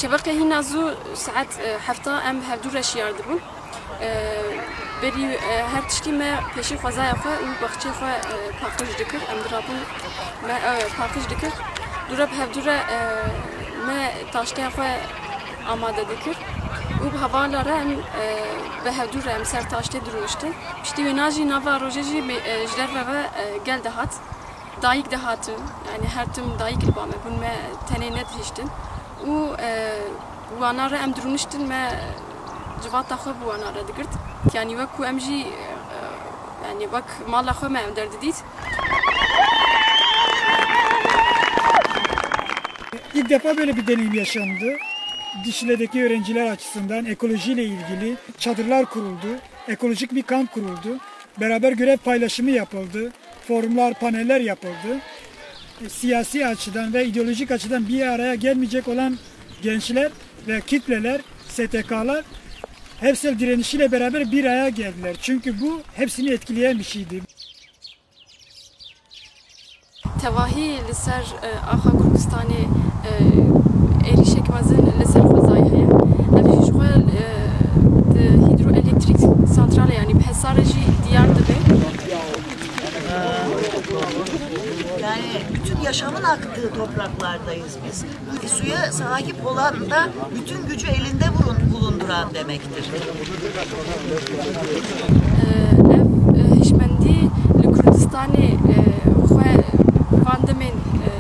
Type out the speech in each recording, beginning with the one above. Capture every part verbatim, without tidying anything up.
Şeveqê hîna zû saet, e, hefta em bi hevdû re şiyar dibûn. E, berî, e, her tiştî me pêşî xwezaya xwe û baxçeyê xwe, e, paqij dikir. Em dirabûn me, e, paqij dikir. Dû re bi hevdû re, e, me taşteya xwe amade dikir. Û bi hevala re em, e, bi hevdû re em ser taştê dirûniştin. Piştî wêna jî nava rojê jî me, e, ji derve ve, e, gel dihat. Dayik dihatin, yanî her tim dayik li ba me bûn, me tenê nedihiştin. Û, e, wana re em dirûniştin, me civata xwe bi wana re digirt. Yanî wek ku em jî, e, yanî wek mala xwe me em derdidît. İlk defa böyle bir deneyim yaşandı. Dişile'deki öğrenciler açısından ekolojiyle ilgili çadırlar kuruldu. Ekolojik bir kamp kuruldu. Beraber görev paylaşımı yapıldı. Forumlar, paneller yapıldı. E, siyasi açıdan ve ideolojik açıdan bir araya gelmeyecek olan gençler ve kitleler, S T K'lar Hevsel direnişiyle beraber bir araya geldiler. Çünkü bu hepsini etkileyen bir şeydi. Tevahî li ser, e, axa Kurdistanê, e, êrîşek mezin li ser xwezayê heye. Ev jî ji xwe, e, di hîdroelektrîk santralê, yanî bi hesarê jî diyar dibe. Yani bütün yaşamın aktığı topraklardayız biz. Suya sahip olan da bütün gücü elinde bulun-, bulunduran demektir. Ev, e, hişmendî li Kurdistanê, e, xwe van demên, e,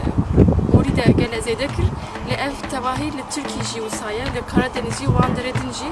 borî de gele zêde kir. Lê ev tevahî li Tirkî jî wisa ye, li Karadenizî û wan derê din jî.